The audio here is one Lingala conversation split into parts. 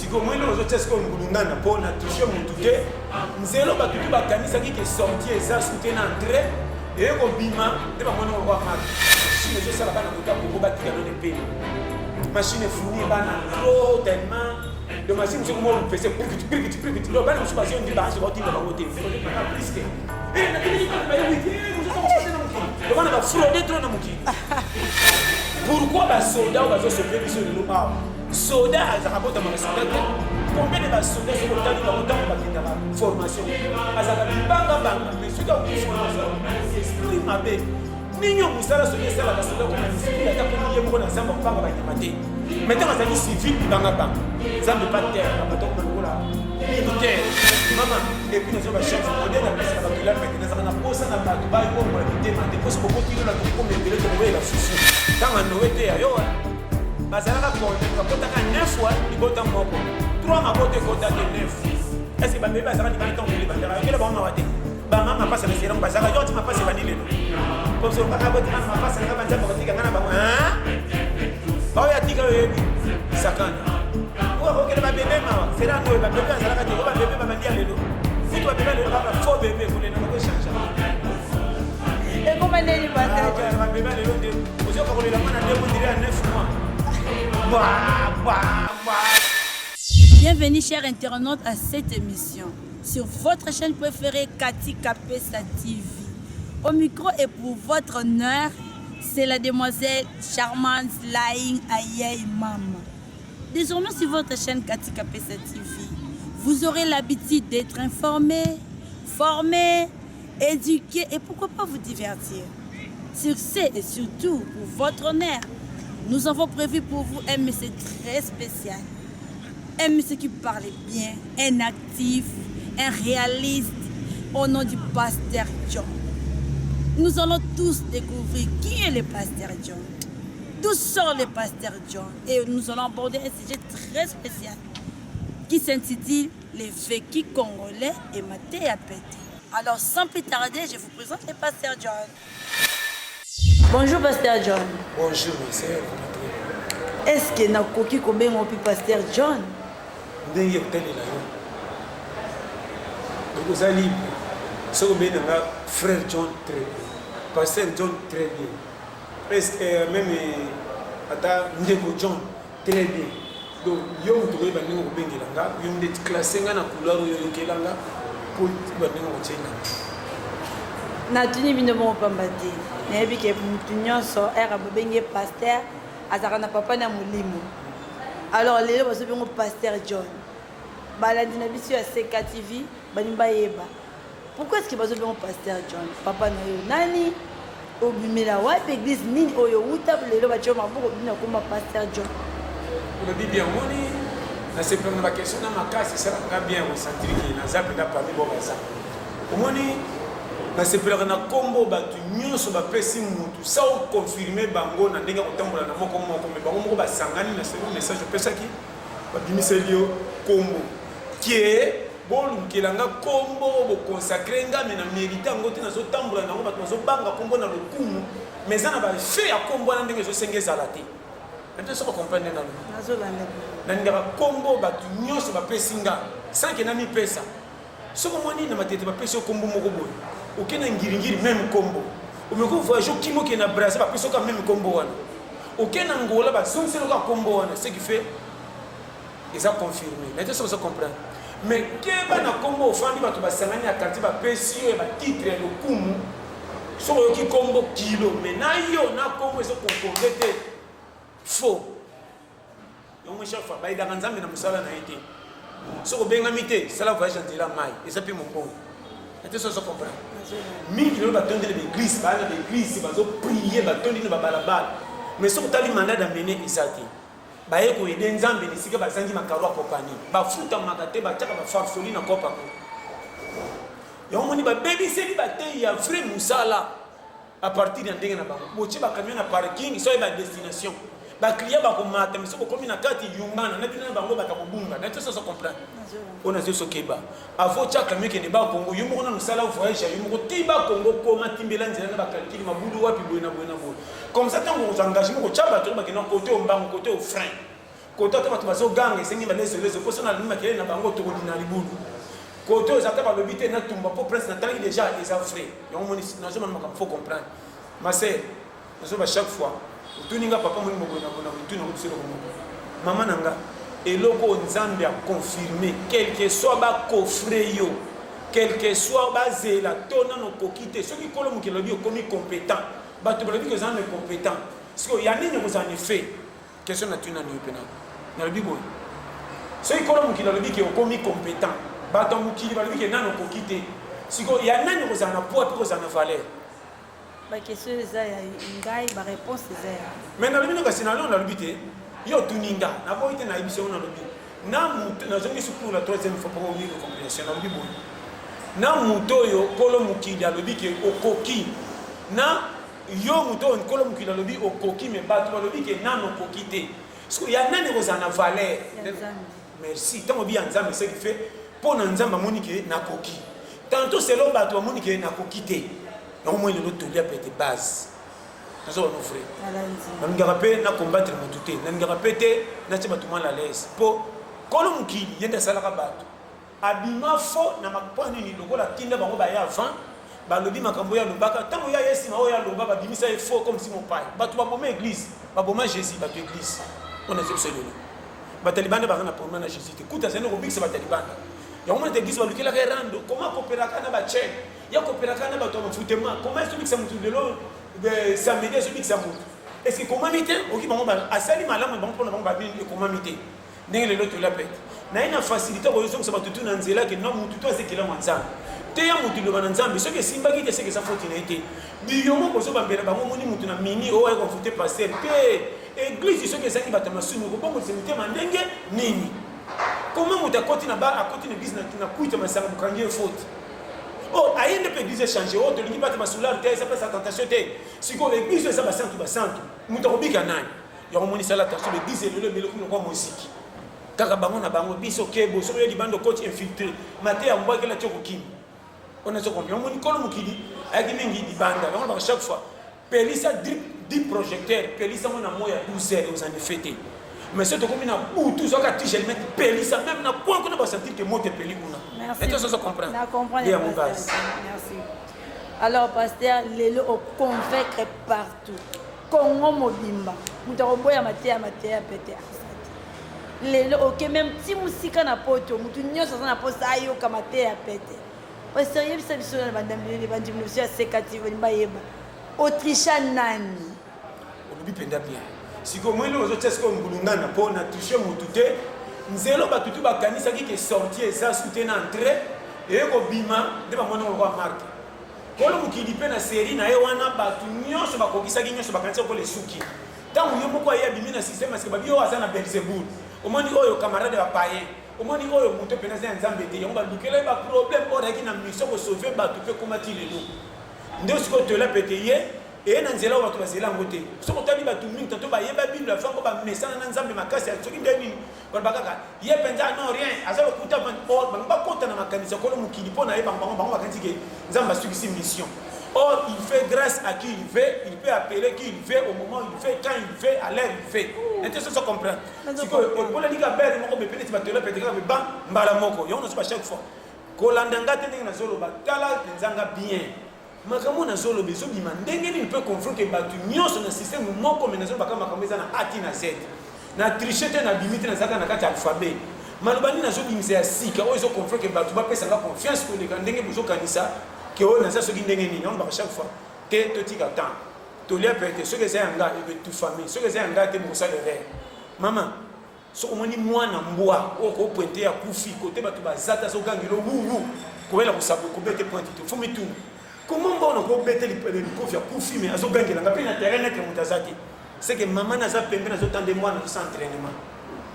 Sikoyo omoni ndenge ozotia sikoyo ngulungana mpo na touche mutu te. Nzela bato tu bakanisaki ke sortie eza su te na entrée eye kobima nde bamoni yango lokola maki. Machine ezosala bana kota Congo batika nano epema. Machine efournir bana trop tellement de machine mosusu ekoma olupese prikiti prikiti prikiti donc bana mosusu bazondi baange baotinda bango te ozokaka plus que eh, nakendeki kaka baye wiki eh, mosusu na mokili bana bafraude trop na mokili. Pourquoi basoda oyo bazosauve biso lelo awa? Soda azalaka botamaka soda te. Combien de basoda soki otali bango ntango bakendaka formation azalaka bibangabanga, mais soki akoki formation esprit mabe nini oyo mosala soki esalaka soda koma esprit ata komi ye moko na zamba kobanga banyama te. Mais ntango azali civil bibangabanga, nzambe pa terre bato akoma lokola militaire mama. Epuis nazo bachance modele apesaka bato elamba te, nazalaka na posa na bato bakongola mitema te, mposo bokoti lola tokokoma ebele tokowela fufu ntango noe te ya yo bazalaka combien? Bakotaka 9 fois libota moko, 3 mabota ekota te 9. Est ce que babebe bazalaka libanda ntango mokili ebandaka? Yokela bango mawa te. Bamama mapasa na eselango bazalaka yo ti mapasa ebandi lelo poso kaka botikana mapasa nanga banzambe bakotika nga na bango baoyo atika oyo oyebi sakana oyo akokela babebe mawa sela noyo babebe azalaka te oyo babebe babandi ya lelo kutu babebe ya lelo kaka faux bebe kolela bakochange. Ekoma ndeni pasteur John? Babebe lelo nde ozoka kolela mwana nde mondire ya 9 mois. Bwa bwa bwa. Bienvenue chers internautes à cette émission sur votre chaîne préférée Cathy Kapesa TV. Au micro et pour votre honneur, c'est la demoiselle charmante Lying Ayei Mama. Désormais sur votre chaîne Cathy Kapesa TV, vous aurez l'habitude d'être informé, formé, éduqué et pourquoi pas vous divertir. Sur ce et surtout pour votre honneur, nous avons prévu pour vous un monsieur très spécial. Un monsieur qui parle bien, un actif, un réaliste, au nom du pasteur John. Nous allons tous découvrir qui est le pasteur John, d'où sort le pasteur John, et nous allons aborder un sujet très spécial qui s'intitule Les vécus congolais et Mateya Pete. Alors sans plus tarder, je vous présente le pasteur John. Bonjour pasteur John. Bonjour ma sœur. Est-ce que nakoki kobenga opi pasteur John? Ndenge kotalela yo. Donc oza libre. Soki obengi na nga frère John très bien. Pasteur John très bien. Est-ce que même ata ndeko John très bien. Donc yo moto okoyeba ndenge okobengela nga, yo nde classe nga na couloir oyo oyokela nga po oyeba ndenge okotiela nga. Natuni bino bongo pamba te nayebi ke mutu nyonso heure babengi ye pasteur azalaka na papa na molimo. Alors lelo bazobengo pasteur John. Balandi na biso ya CK TV balingi bayeba pourquoi est-ce que bazobengo pasteur John? Papa na yo nani? Obimela wapi? Église nini oyo owuta lelo batie yo maboko bino akoma pasteur John? Olobi bien, omoni nasepelaka na baquestion na makasi, esalaka nga bien kosentir ke naza mpenza parmi bao baza. Omoni nasepelaka na nkombo bato nyonso bapesi mutu sa oconfirme bango na ndenge ya kotambola na moko moko, me bango moko basangani na selon message opesaki, babimiseli yo nkombo ke bolukela nga nkombo boconsacre nga, me na mérite yango te, nazotambola nango, bato bazobanga nkombo na lokumu, me eza na bafe ya nkombo wana ndenge ezosenga ezala te. Nate soki comprendre nde nalobi, nalingaka nkombo bato nyonso bapesi nga sans ke namipesa. Soki omoni na Matete bapesi yo nkombo moko boye, oke na Ngiringiri meme nkombo, omeki voyage okimi oke na Brazza bapesi yo kaka meme nkombo wana, oke na Angola bazongiseli yo kaka nkombo wana, ce qui fait eza confirmé. Nate soki ozo comprendre, mais keba na nkombo ofandi bato basangani na quartier bapesi yo ya batitre ya lokumu, soki oyoki nkombo kilo mais na yo na nkombo ezo concorde te, faux. Yango chaque fois bayedaka Nzambe na mosala na ye te. Soki obengami te, sala voyage ya nzela mai, eza mpe mombongo. Ate soki ozo comprendre. Mingi lelo batondi na baeglise, baya na baeglise, bazo prier, batondi na babalabala. Mais soki otali mandat d'amener eza te. Baye koyede Nzambe na esika bazangi makaro ya kopani. Bafutamaka te, batiaka bafarfoli na kopa yango. Yango moni babebiseli bateyi ya vrai mosala. A partir ya ndenge na bango botie ba camion na parking so ba destination ba client bakomata, mais soki bokomi na kati yungana na bino na bango bata kobunga na te. Soso comprendre oyo nazo sokeba avant tia camion kende ba Congo, yo moko na mosala voyage ya yo moko ti ba Congo, koma timbela nzela na ba calcul mabulu wapi boye na boye na boye, comme ça ntango okozwa engagement kotia bato bakenda kote ombango kote au frein. Koto ata bato bazoganga esengi balezolezo mpo so nalandi makelele na bango tokodina libulu. Koto eza ata balobi te natumba mpo prince natalaki deja eza vrai. Yango moni nazomona makambo faut comprendre. Ma sœur, nazoba chaque fois otuni nga papa moni moboye na bona mituna ko biso eloko moko. Mama na nga eloko oyo Nzambe a confirme quelque soit ba coffre yo quelque soit bazela to nano okoki te soki kolo mokili alobi okomi compétent bato balobi kozala na compétent sikoyo ya nini okozala na effet. Question na tuni nanu yo pe nanu. Nalobi boye. Soki kolo mokili alobi ke okomi competent, bato ya mokili balobi ke nanu okoki te. Sikoyo ya nani okozala na poids pe okozala na valeur? Ba question eza ya ngai, ba reponse eza ya. Mais nalobi no kasi nalo nalobi te. Yo otuni nga, naboyi te nayebisi yango nalobi. Na moto nazongisi pour la troisième fois pour oyo comprehension nalobi boye. Na moto oyo kolo mokili alobi ke okoki na Yo moto oyo nkolo mokili alobi okoki mais batu balobi ke nanu okoki te sikoyo ya nani ekozala na valeur? Merci tango obi ya nzambe ce qui fait po na nzambe amoni ke nakoki tantot selon batu bamoni ke nakoki te yango moi lelo tolia pete base nazo bano vrai nalingaka pe na combattre motu te nalingaka pe te natia batu mal à l'aise po kolo mokili ye nde asalaka batu Abima faux na mak po nini lokola atinda bango baya avant balobi makambo ye alobaka tango ye aye sima oyo aloba babimisa ye faux comme si mopaya batu baboma eglise baboma Jesus batu eglise oyo nazo biso lelo bato ya libanda baza na problème na Jesus te kutu azali kobikisa bato ya libanda yango mona eglise balukelaka ye rando comment akooperaka na bachaine ye akooperaka na bato ya mafutema comment ezobikisa motu lelo samedi ezobikisa motu est ce que ekomami te oki bango asali malamu bango mpona bango babini ekomami te. Ndenge lelo tolia pete naye na facilite okozongisa bato tu na nzela ke non mutu to aza ekelamu ya Nzambe. Teya mutu liloba na Nzambe soki esimbaki te seke eza faute na ye te. Biyo moko ozobambela bango omoni mutu na mini oyo aye konfute pasteur te. Eglise soki ezangi bato ya masumu ekobongolisa mitema ndenge nini? Comment mutu akoti na bar akoti na eglise na kuita masanga bokangi ye faute? Oh aye nde pe eglise echange oh tolingi bata basoulard te eza place ya tentation te. Sikoyo eglise oyo eza basantu basantu mutu akobika nani? Yango omoni sala attention ba eglise lelo ebele ekomi lokola moziki kaka bango na bango biso kebo soki oye libanda okoti infiltre mateya mbwakela ti okokima wana ezo comprendre omoni kolo mokili ayaki mingi libanda yango baka chaque fois pelisa drip projecteur pelisa ngo na moi ya 12 heures ozana effet te mais soki tokomi na butu zwaka tige allumette pelisa meme na coin kuna basentir ke moto epeli kuna ete ozo comprendre nde yango base. Merci. Alors pasteur lelo o convaincre partout Congo mobimba moto akoboya mateya mateya pete aza te lelo oke meme ti mosika na poto moto nyonso aza na mposa ayoka mateya pete. Pasteur yebisa biso na bandimi na biso ya seka TV balingi bayeba otricha nani? Olobi mpenza bien. Sikoyo moi eloko ozotia sikoyo ngulungana mpo na triche motu te nzelo bato tu bakanisaki ke sortie eza su te na entrée eye kobima nde bamoni yango lokola marke. Kolo mokili pe na serie na ye wana batu nionso bakokisaki nionso bakanisi lokola esuki. Tango ye moko aye abimi na système ya sika babi oyo aza na Belzebul. Omoni oyo camarade ya ba païens. Omoni oyo moto pena aza ya Nzambe te. Yango balukela ye ba problème oyo azalaki na mission ko sauver batu pe ekoma ti lelo. Nde sikoyo toyela pete ye eye na nzela oyo batu bazela yango te. Soki otali batu mingi tantot bayeba Bible avant ko bamesana na Nzambe makasi soki nde nini Baloba kaka ye penza non rien aza lokuta or bango bakota na makanisi ya kolo mokili mpo na ye bango bango bakanisi ke Nzambe asukisi mission. Or il fait grâce à qui il veut, il peut appeler qui il veut au moment où il veut, quand il veut, à l'heure il veut. Nete soso comprendre. Sikoyo mpona lika bere moko bepe neti bato pete kaka ba mbala moko. Yango nazoba chaque fois. Kolanda nga te ndenge nazoloba tala mpenza nga bien. Makambo oyo nazoloba ezobima ndenge nini mpe confront ke bato nyonso na système moko me nazoloba kaka makambo eza na A ti na Z. Na triche te, nabimi te, nazalaka na kati ya alphabet. Maloba nini nazobimisa ya sika oyo ezo confront ke bato bapesa nga confiance koleka ndenge bozokanisa ke oyo naza soki ndenge nini. Yango nalobaka chaque fois te totika temps tolia pete soki eza ya nga ekotufame soki eza ya nga te bokosala erreur. Mama Soki omoni mwana mbwa oyo ko pointe akufi kote batu baza te azo gangela wu wu koyela kosabo kobete pointe te faut mituna comment mbwa na ko bete likofi akufi mais azo gangela nga pe na terrain neutre moto aza te c'est que maman naza pembe nazo tande mwana azo entraînement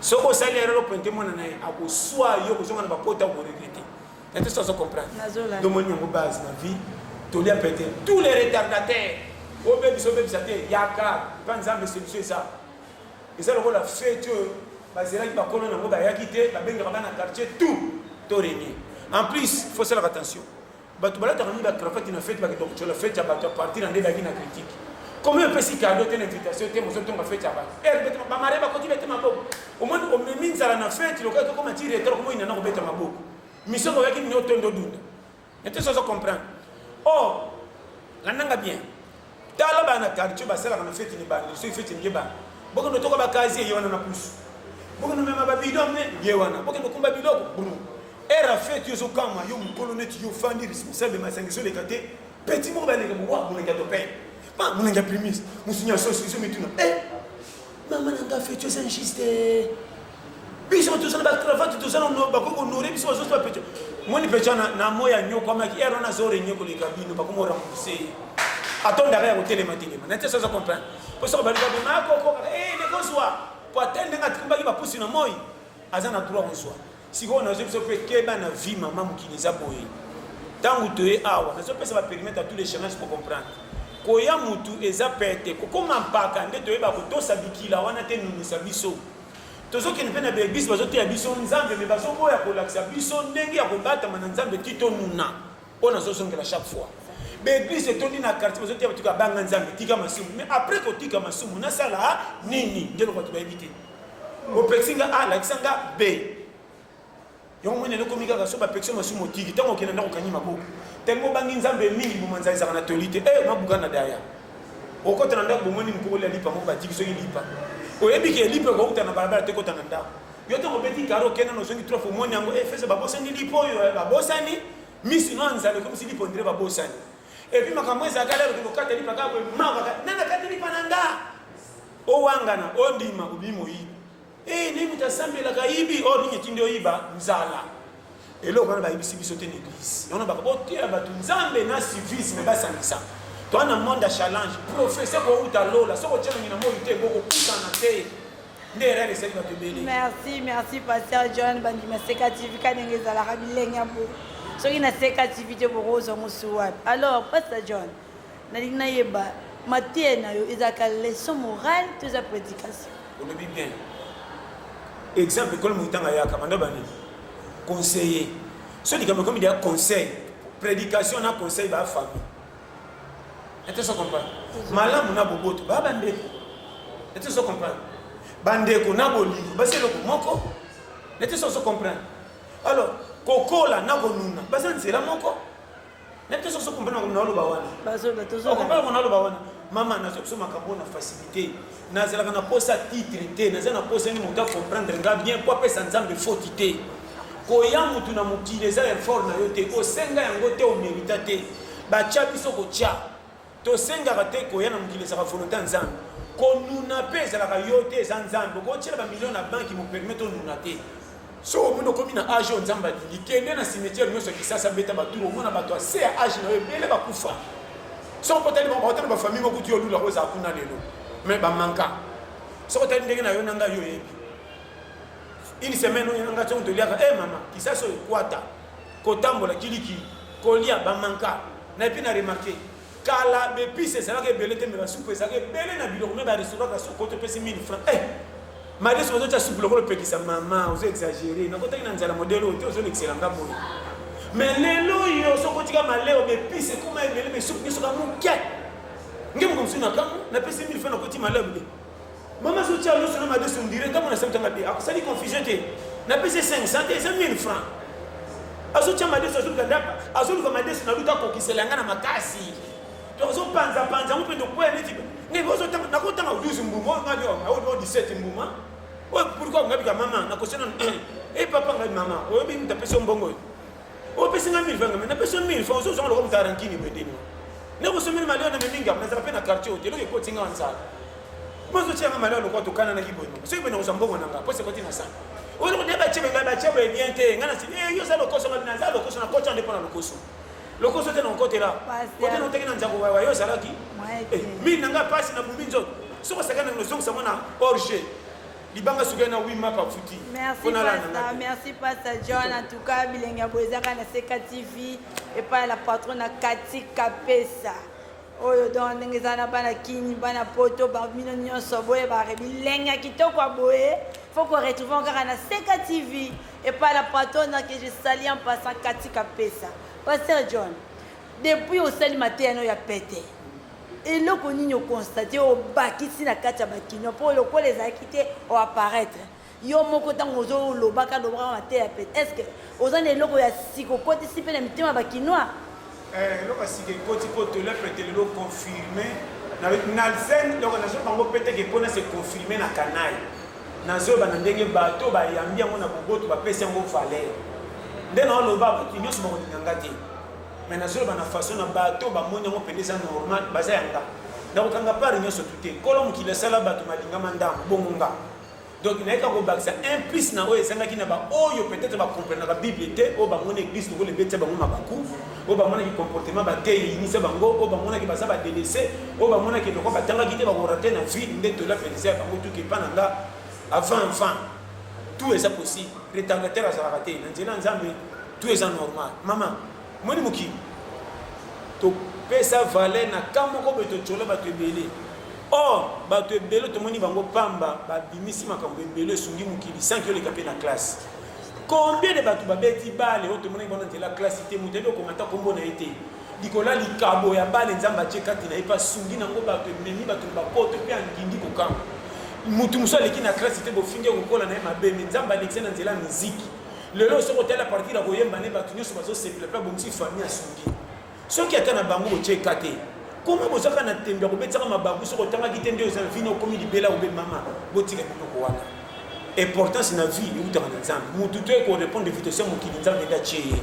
soki osali erreur pointe mwana na ye akoswa yo kozonga na bapota oko regretter na te sozo comprendre domoni yango base na vie tolia pete tous les retardataires obebisa obebisa te yaka pa nzambe solution eza Eza lokola feti oyo bazelaki bakolo nango bayaki te, babengaka bana quartier tout to regner. En plus, faut salaka attention. Bato balataka mingi ba cravate na feti bakenda kotiola feti ya bato à partir ya nde bayaki na critique. Combien opesi cadeau te na invitation te, mozotonga fete ya bato. Eh, bete ba mare bakoti bete maboko. Omoni omemi nzala na fete lokola tokoma ti retard komoi na kobeta maboko. Mission oyaki nini otondo dunda. Nete sozo comprendre. Or, landanga bien. Tala bana quartier basalaka na fete ni bandi, soki fete nge bana. Bokende toka bakazi ye wana na pusu. Bokende mema ba bidon ne ye wana. Bokende kumba biloko buru. Era fete yo zokama yo mukolo neti yo fandi responsable masanga ezoleka te. Petit moko baleka wa molangi ya topin. Ma molangi ya primis, musunya sosi izo mituna. Eh! Mama na nga fete eza injuste. Biso toza na ba cravate toza na bakoki honore biso bazosi ba petit. Moni petit na na moya nyokwamaki ero na zo renye koleka bino bakomo rembourser ye. Atondaka ya kotelema telema. Na te sozo comprendre. Po soko baluka be makoko kaka eh nekozwa. Po ata ndenge atumbaki bapusi na moi aza na droit kozwa. Sikoyo nazo biso pe keba na vie mama mokili eza boye. Tango toye awa nazo pesa ba perimetre à tous les chemins pour comprendre. Koya mutu eza pete, kokoma mpaka nde toyeba kotosa bikila wana te nunisa biso. Tozokende pe na ba eglise bazoteya biso Nzambe mais bazoboya kolakisa biso ndenge ya kobatama na Nzambe ti tonuna. Oyo nazozongela chaque fois. Ba eglise etondi na quartier bazoteya bato banga Nzambe, tika masumu. Mais après kotika masumu nasala nini? Nde eloko bato bayebi te. Opekisi nga A, lakisa nga B. Yango moni eloko mi kaka so bapekisi masumu otiki ntango okende ndako okangi maboko tellement obangi Nzambe mingi boma nzala ezalaka na toli te. Eh, mabuka na daya. Okota na ndako bomoni mokolo ya lipa moko batiki soki lipa. Oyebi ke lipa ekouta na balabala te ekota na ndako. Yo ntango obeti karo okenda na ozongi trois fois omoni yango eh, feza babosani lipa oyo eh, babosani misu na nzala ekomisi lipa ondire babosani. Et puis makambo ezalaka lelo kokata lipa kaka boye maka nani akati lipa na nga owangana ondima obimi moyibi eh nini moto asambelaka ayibi oyo nini etindi oyiba nzala eloko wana bayebisi biso te na eglise yango baka boteya bato nzambe na civisme basangisa toa na monde ya challenge professeur kouta lola soki otyelongi na moi te bokokutana te nde erreur esali bato ebele. Merci, merci Pasteur John bandima Seka TV ka ndenge ezalaka bilenge ya boye. Soki na Seka TV te bokozwa ngo su wapi? Alors Pasteur John, nalingi nayeba mateya na yo ezalaka leçon morale to eza prédication? Olobi bien. Exemple ekolo moitanga yaka banda bani conseiller. So likambo ekomi deya conseil, prédication na conseil ba famille. Ete so comprendre. Malamu na boboto ba bandeko. Ete so comprendre. Bandeko na bolingo basi eloko moko. Ete so so comprendre. Alors kokola na konuna baza nzela moko. Ete so so comprendre na oloba wana. Okomprendre na oloba wana. Mama nazo biso makambo na facilité. Nazalaka na posa titre te, naza na posa ni moto comprendre nga bien po apesa Nzambe faute te. Koya mutu na mokili eza effort na yo te, osenga yango te, omerita te. Batya biso kotya. Tosengaka te koya na mokili ezalaka volonte ya Nzambe. Konuna pe ezalaka yo te eza Nzambe. Okotiela ba million na banki mo permettre onuna te. Soki omoni okomi na age oyo Nzambe alingi, kende na cimetière nyonso ya Kisasa beta ba tour omona bato ya se ya age na yo ebele bakufa. Soki otali bango baotala ba famille moko kutu yo olula kozala kuna lelo. Mais ba manka. Soki otali ndenge na yo na ngai yo oyebi. Une semaine oyo na ngai soki toliaka eh mama Kisasa oyo ekwata. Kotambola kilikili, kolia ba manka. Na epuis na remarque kala ba epices ezalaka ebele te mais ba supu ezalaka ebele na biloko mais ba restaurant kaka soki okoti opesi 1000 francs eh madesu bazotia supu lokola opekisa mama ozo exagere nakotaki na nzala modele oyo te ozolekisela nga boye mais lelo oyo soki otika maleo ba epices ekoma ebele mais supu nyonso ka moke nge moko mosusu na kamwe napesi 1000 francs nakoti maleo bide Mama azotia loso na madesu on dirait ntango nasali tanga te akosali confusion te napesi 500 te eza 1000 francs azotia madesu azoluka ndapa azoluka madesu na luta akokisela nga na makasi to azopanza panza yango mpe ndokwea neti ngai ozotanga nakotanga 12 mbuma oyo ngai oyo 17 mbuma oyo pourquoi ngai bika mama nakosena e papa ngai mama oyebi moto apesi yo mbongo oyo opesi ngai 1000 francs napesi yo 1000 francs ozozonga lokola moto arankini boye ndeni nakosomeli malio na meminga nazala mpe na quartier oyo te eloko ekoti nga nzala bozotia nga malio lokola tokananaki boye mama soki boye nakozwa mbongo na nga mpo sekoti na sana oyo nde batie ngai batie boye bien te ngai nasi eh, yo oza lokoso ngai naza lokoso nakotya nde mpo na lokoso lokoso te nakokotela kote noteki na nzako wawa yo ozalaki eh, mini na ngai mpasi na bumbi nzoto soki osakani na nozongisa ngo na orge libanga suka na 8 mapa futi. Merci pasta, merci pasta John. En tout cas, bilenge ya boye ezaka na Seka TV epai la patronne na Kati Kapesa. Oyo donc ndenge eza na bana Kini, bana Poto, ba bino nyonso boye ba bilenge ya kitoko ya boye. Faut qu'on retrouve kaka na Seka TV epai la patronne que je salue en passant Kati Kapesa. Pasteur John, depuis osali mateya no ya pete. Eloko nini oconstater obakisi na kati ya bakinois mpo lokola ezalaki te oapparaître yo moko ntango ozolobaka lobaka mateya pe est ce que oza na eloko ya sika okotisi mpe na mitema ya bakinois? Eloko ya sika ekoti mpo tolia pete lelo confirme na zen, donc nazo bango pete ke mpona se confirme na kanayi, nazoyeba na ndenge bato bayambi yango na boboto, bapesi yango valeur. Nde naoloba bato nyonso bakolinga nga te, mais nazoloba na façon na bato bamoni yango mpenza eza normal, baza yanga nakokanga part nyonso tu te. Nkolo mokili asala bato malingama ndambo bongo nga, donc nayeka kobakisa un plus na oyo ezangaki na baoyo peut-être bakomprenaka Bible te, oyo bamoni église lokola ebetisa bango mabaku, oyo bamonaki comportement bateyi eyinisa bango, oyo bamonaki baza badelese, oyo bamonaki eloko batangaki te, bakorate na vie. Nde tola mpenza ya bango tuki epa na nga avant avant, tout eza possible. Retardateur azalaka te na nzela ya Nzambe, tout eza normal. Mama, moni mokili topesa valeur na ka moko boye, totyola bato ebele. Or bato ebele tomoni bango pamba, babimisi makambo ebele esungi mokili sans que oleka mpe na classe. Combien de bato babeti bale oyo tomonaki bango na nzela classe te, moto ayebi okomata nkombo na ye te, likolo ya likabo ya bale Nzambe atie kati na ye mpe asungi nango bato, ememi bato na bapoto mpe angindi kokanga. Moto mosusu aleki na classe te, bofingi kokola na ye mabe, me Nzambe alekisi na nzela ya miziki. Lelo soki otala partir ya koyemba ne, bato nyonso bazosepela mpe abongisi famille, asungi. Soki ata na bango botie ka te, koma bozaka na tembe ya kobetisaka mabaku. Soki otangaki te nde oza vino okomi libela obe. Mama, botika biloko wana. Importance na vie eutaka na Nzambe. Motu to ekorépondre invitation ya mokili, Nzambe nde atie ye.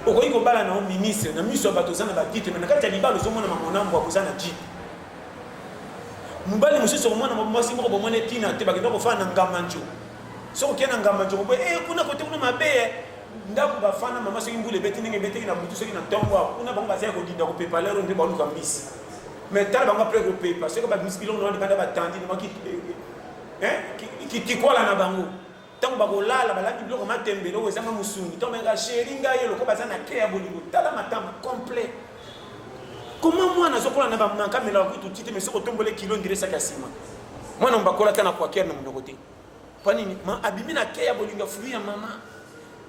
Okoki kobala na yo ministre, na miso ya bato oza na batitre, me na kati ya libala ozomona mamonambwa boza na jeep. Mobali mosusu okomona mwasi moko bomona etina te, bakenda kofanda na Ngamanjo. Soki okei na Ngamanjo, koboye kuna kote kuna mabe ndako bafanda. Mama, soki mbula ebeti ndenge ebeteki na butu, soki na ntongo awa kuna bango baza ya kodinda, kopepa lero nde baluka mbisi. Mais tala bango apres kopepa, soki babimisi biloko na libanda, batandi namaki kitikwala na bango. Ntango bakolala, balandi biloko matembele oyo ezanga mosuni. Ntango bayaka chéri ngai ye loko baza na ke ya bolingo, tala matama complet. Comment mwana azokola na bamanka, amelaka kutu ti te, mais soki otombole kilo ndire esaki ya nsima, mwana bakola ata na kwakere na monoko te. Mpo nini? Ma abimi na ke ya bolingo ya fruit ya mama.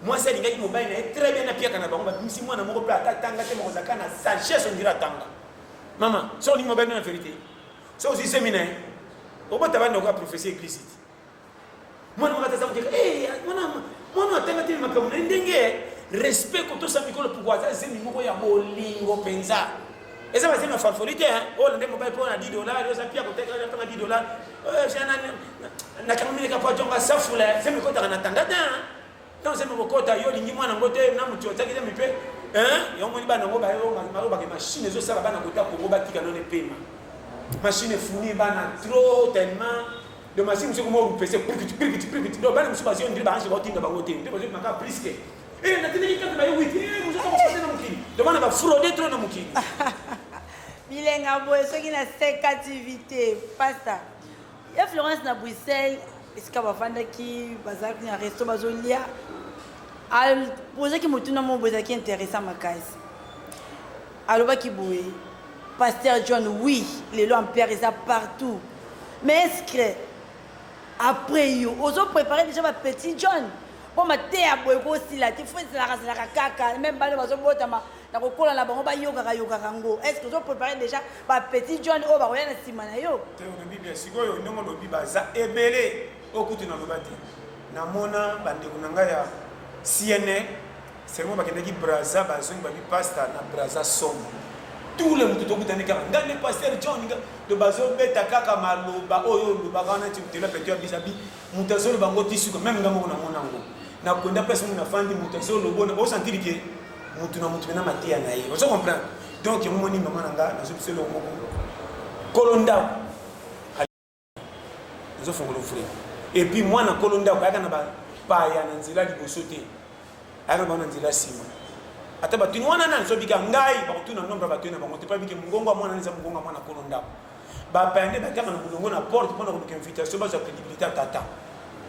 Mwasi alingaki mobali na ye très bien, apiaka na bango, babimisi mwana moko mpe ata atanga te, mokozalaka na sagesse ondire atanga. Mama, soki olingi mobali na vérité, soki ozwi zemi na ye, obota bana okoya prophétie église te. Mwana moko ataza mokeka, mwana mwana atanga te, makambo na ye ndenge respect, kotosa mikolo. Pourquoi? Aza zemi moko ya bolingo mpenza. Eza bazemi ya farfoli te. Oyo nde mobali mpo na 10 dollar, oza pia koteka tanga 10 dollar, nakanga mineka po ajonga safula. Zemi ekotaka na tanda te. Ntango zemi kokota, yo olingi mwana yango te na motu otiaki zemi mpe yango, moni bana yango bayobake machine ezosala bana kota Kongo, batika nano epema. Machine efuni bana trop tellement de machine mosusu ekoma orupese prikiti prikiti prikiti. Donc bana mosusu bazwi ondire baange baotinda bango te, nde bazwi maka plus que natindaki kaka baye witi mosusu akofraude na mokili. Donc bana bafraude trop na mokili. Bilenga boye soki na Seka TV te. Pasta ya Florence na Bruxelles, esika bafandaki, bazalaki na resto, bazolia, apozaki motuna moko boye ezalaki intéressant makasi. Alobaki boye: "Pasteur John, oui, lelo ampleur eza partout, mais est ce que après yo ozopréparé déjà bapetit John? Mpo mateya boye kosila te, fo ezalaka zalaka kaka, même bana bazobotama na kokola na bango bayokaka yokaka yango. Est ce que ozopréparé déjà bapetit John oyo bakoya na nsima na yo?" Te, olobi bien. Sikoyo ndenge olobi, baza ebele oyo kutu naloba te. Namona bandeko na ngai ya CNL seulement bakendaki Braza, bazongi, babi: "Pasta, na Braza somo." Tous les moto tokutani kaka ngai nde pasteur John nga to bazobeta kaka maloba oyo olobaka wana ti tela peto ya bisabi. Moto azoloba ngo ti suka. Même nga moko namona yango nakonda place moko nafandi, moto azoloba, osentir ke motu na motu mena mateya na ye, ozo comprendre. Donc yango moni, mama na nga, nazobisa eloko moko: kolo ndako nazofongola ouvrir, et puis mwana kolo ndako ayaka na bapaya na nzela liboso te, ayaka bango na nzela nsima. Ata batuni wana nani, sobika ngai, bakotuna nombre ya bato na bango te, mpo abike mongongo ya mwana eza mongongo ya mwana kolo ndako. Bapaya nde batanga na molongo na porte mpona koluka invitation, bazwa crédibilité ya tata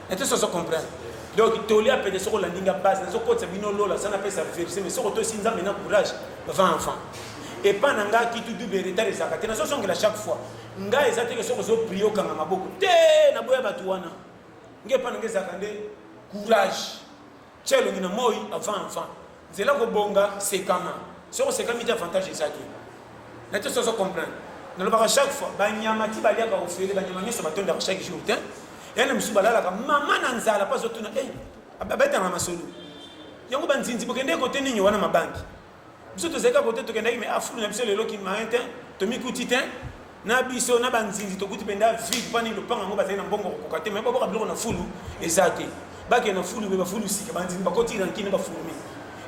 na te. Soso comprendre. Donc tolia pete, soki olandi nga base, nazokotisa bino lola sa napesa verse, mais soki otosi Nzambe na courage, va enfant epa na nga kitu double retard ezalaka te. Nazozongela chaque fois, ngai eza teke soki ozoprie okanga maboko te, naboya bato wana. Ngai epa na ngai ezalaka nde courage, tia elongi na moi, avant enfant nzela kobonga, sekama. Soki osekami te, avantage eza te na te. Sozo comprendre. Nalobaka chaque fois, banyama ti baliaka ofele, banyama nyonso batondaka chaque jour te. Ya na misusu balalaka mama na nzala mpo azotuna eh, babetaka masolo yango banzinzi bokendeki kote nini wana mabanki. Biso tozalaki kaka kote tokendaki me afulu na biso lelo kimaye te, tomikuti te na biso na banzinzi tokuti mpenza vide mpo nini lopango yango bazali na mbongo kokoka te me baboka biloko na fulu eza te. Bakende na fulu me bafulu sika banzinzi bakoti rankine bafulumi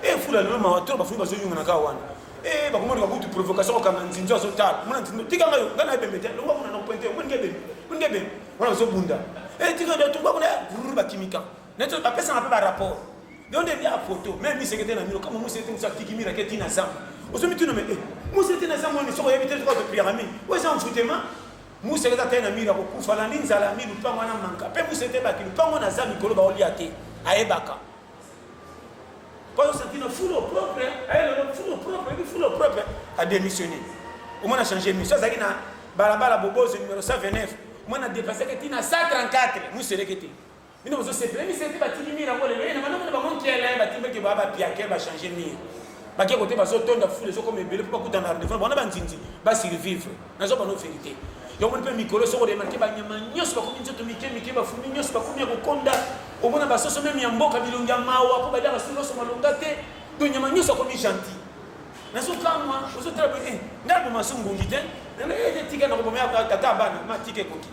e fulu ya lelo mawa trop bafulu bazoyungana kaka wana. Eh, bakomona bakutu provocation kokanga nzinzo azotala mona nzinzo tika ngai ngai na ebembe te longwa kuna na pointe omoni ngai ebembe omoni ngai ebembe wana bazobunda eh tika ngai tungwa kuna brr bakimika neti bapesaka mpe barapport yo nde ya photo meme miseke te na mino kama museke te mosu atiki mira ke tina zamba ozomituna me eh museke te na zamba oni soko oyebi te soki otopriaka mingi oyo eza envoûtement museke te na mira kokufa landi nzala mi lupango wana manka mpe museke te baki lupango na za mikolo baolia te ayebaka Pas osanti na fulo propre, aye lelo fulo propre, ebi fulo propre, a démissionné. Omona changer mission, azalaki na balabala Bobozo numéro 129, omona dépassé ke tina 134, museleke te. Bino bozo sepela mi sete batiki mire yango lelo, na bana bango nkele batimbeke ba ba piake ba changer mire. Bake kote bazotonda fulu ezokoma ebele mpo bakutana na rendez-vous bana banzinzi ba survivre. Nazo bano verite. Yango mpe mikolo soko remarke banyama nyonso bakomi nzoto mike mike, bafumi nyonso bakomi ya kokonda, omona basoso meme ya mboka bilongi ya mawa mpo baliaka su loso malonga te, donc nyama nyonso akomi gentil. Nazokamwa ozotala boye eh, ngai naboma su ngungi te, tika nakoboma ya tata ya bana ma tika ekoki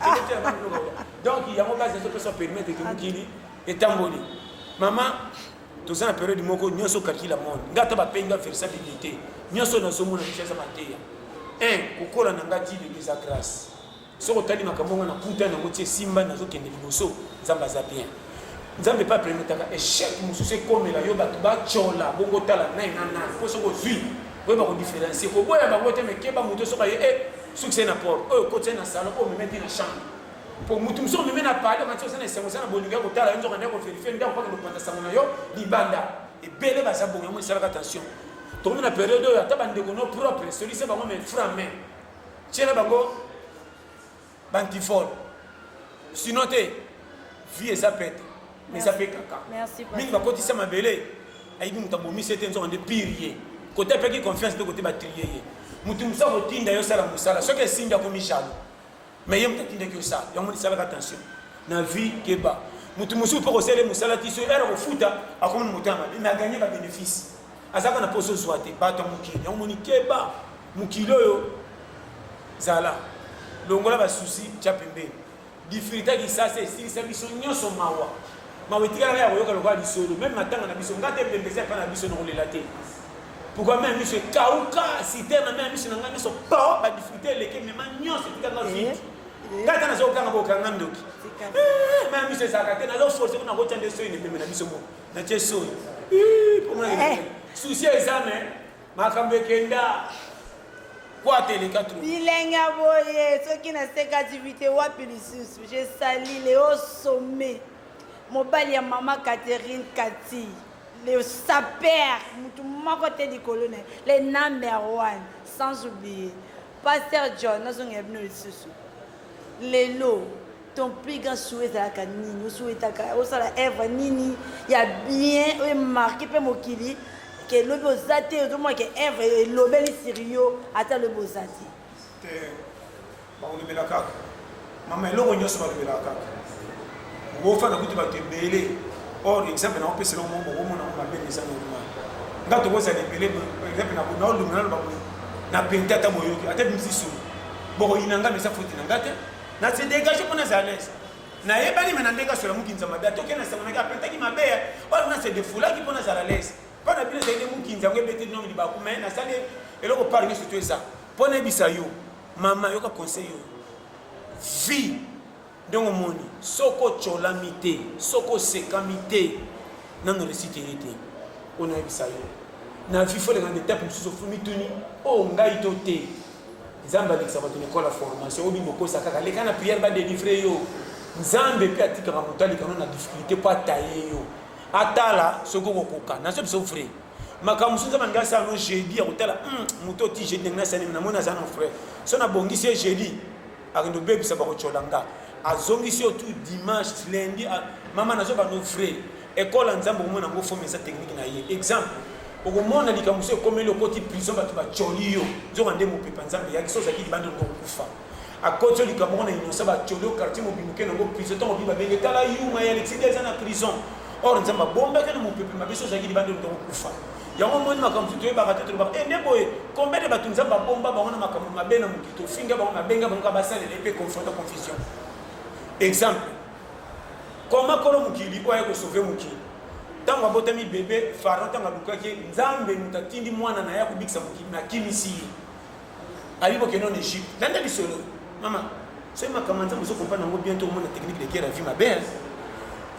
donc yango base ezopesa permettre ke mokili etamboli. Mama toza na periode moko nyonso calcule monde nga ata bapengi nga versa bible te nyonso nazomona biso eza mateya un kokola na nga ti lelo eza grâce soki otali makambo nga nakuta nango ti esimba nazokende liboso nzambe aza bien nzambe mpe apermetaka échec mosusu ekomela yo bato batyola bongo otala nani na nani mpo soki ozwi oyeba kodifferencie koboya bango te mekeba moto soki aye e succès na port oyo okotisa na salon oyo omeme ti na chambre Po mutu mosusu omeme na palais okanisi oza na esengo oza na bolingo ya kotala yo nzoka nde ko verifier ndako mpaka kopanza sango na yo libanda. Ebele baza bongo yango esalaka attention. Tokomi na periode oyo ata bandeko no propre solisa bango mais franc main tiela bango bantifol sinon te vie eza pete mais eza mpe kaka mingi bakotisa mabele ayibi moto abomisi ye te nzoka nde pire ye kote apeki confiance nde kote batrie ye moto mosusu akotinda yo osala mosala soki esimbi akomi jaloux Mais ye moto atindaki osala yango moni salaka attention na vie keba moto mosusu mpo kosala ye mosala ti so ere kofuta akomi na motema mabe mais aganye ba bénéfice azalaka na mposa ozwa te bato ya mokili yango moni keba mokili oyo zala longola basusi tya pembeni difirita kisasa esilisa biso nyonso mawa mawa etikalaka ya koyoka lokola lisolo meme matanga na biso nga te ebembe eza epai na biso nakolela te pourquoi meme miso ekauka citerne meme miso na ngai nyonso po ba difficulté eleki mema nyonso etika nga vide eh, eh. ngai ata nazokanga bokanga ndoki eh, meme miso ezalaka te nazo force kuna kotya nde soyi na ebembe na biso moko natie soyi susi eza me makambo ekenda kwata eleka trop bilenge boye soki naseka activité wapi lisusu je sali leo sommet mobali ya mama Catherine Kati le saper mutu moko te likolo na ye le number one sans oublier pasteur John nazongela bino lisusu lelo ton plus grand souhait ezalaka nini osouhaitaka osala œuvre nini ya bien oyo emarke mpe mokili ke lobi oza te ozomona ke œuvre elobeli sur yo ata lobi oza te te Bakolobela kaka mama eloko nyonso balobelaka kaka okofanda kutu bato ebele or exemple na opesa eloko moko bokomona yango mabe eza normal nga tokozala ebele exemple naolunga naloba boye na pente ata boyoki ata bimisi solo bokoyina nga mesa foti na nga te na se dégage mpo nazala l'aise nayebani me na ndenge asola mokinza mabe atoke na sango naki apentaki mabe oyo na se defoulaki mpo nazala l'aise mpo na bino ezali nde mokinza yango ebeti nongo libaku me nasali eloko part nyonso to eza mpo nayebisa yo Mama yoka conseil oyo vie ndenge omoni soki otyolami te soki osekami te nano resite ye te oyo nayebisa yo na vie fo oleka na etape mosusu ofumi tuni oyo oh, ngai to te nzambe alekisa bato na ekole ya formation oyo bimokosa kaka leka na priere badelivre yo nzambe mpe atikaka moto aleka no na difficulté mpo ataye yo atala soki okokoka nazo biso vrai makambo mosusu nzambe alingi asala no jeudi ya kotala hmm, moto oti jeudi ndenge nasali namoni aza na frère so nabongisi ye jeudi akende obebisa bakotyola nga azongisi yo tu dimanche lundi mama nazoba no vrai ekole ya nzambe okomona yango forme eza technique na ye exemple. Okomona likambo mosusu ekomeli, okoti prison, bato bacoli yo, nzoka nde mopepa Nzambe eyaki. So ozalaki libanda, olinga kokufa. Akoti yo likambo moko na innocent, bacoli yo quartier mobimba, okende yango prison. Ntango obi babenge, tala yuma ya Alexis eza na prison. Or Nzambe abombaki na mopepe mabe, so ozalaki libanda, olinga kokufa. Yango omoni makambo mosusu toyebaka te, tolobaka e nde boye. Combien de bato Nzambe abomba bango na makambo mabe na mokili, tofinga bango, mabenga bango kaka basalela ye mpe confronta confusion. Exemple, Comment kolo mokili oyo aye kosauve mokili ntango abotami bebe Pharaon, ntango alukaki ye, Nzambe moto atindi mwana na ye akobikisa mokili, me akimisi ye, ayebi bokende na Egypte. Landa lisolo mama, soki makambo ya Nzambe ozokomprendre yango bien, to omona technique de guerre ya vie mabe.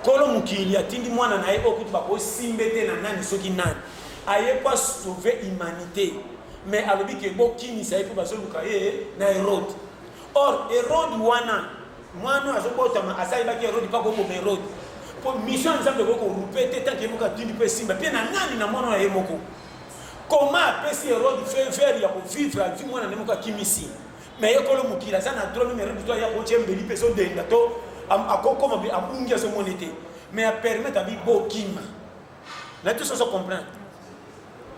Kolo mokili atindi mwana na ye oyo kutu bakosimbe te na nani soki nani, aye po asauve humanité, mais alobi ke bokimisa ye mpo bazoluka ye na Herode. Or Herode wana, mwana oyo azobotama, aza ayebaki Herode mpo akoboma Herode, mpo mission ya Nzambe ekoki korupe te tanke ye moko atindi mpo esimba mpe na nani na mwana oyo ye moko. Koma apesi Herode feu vert ya kovivre avi mwana na ye moko akimisi, mais ye kolo mokili aza na droit meme Herode to aya kotia mbeli mpe ezodenda to akokoma abungi azomona te, mais apermettre abi bokima na tout ozo comprendre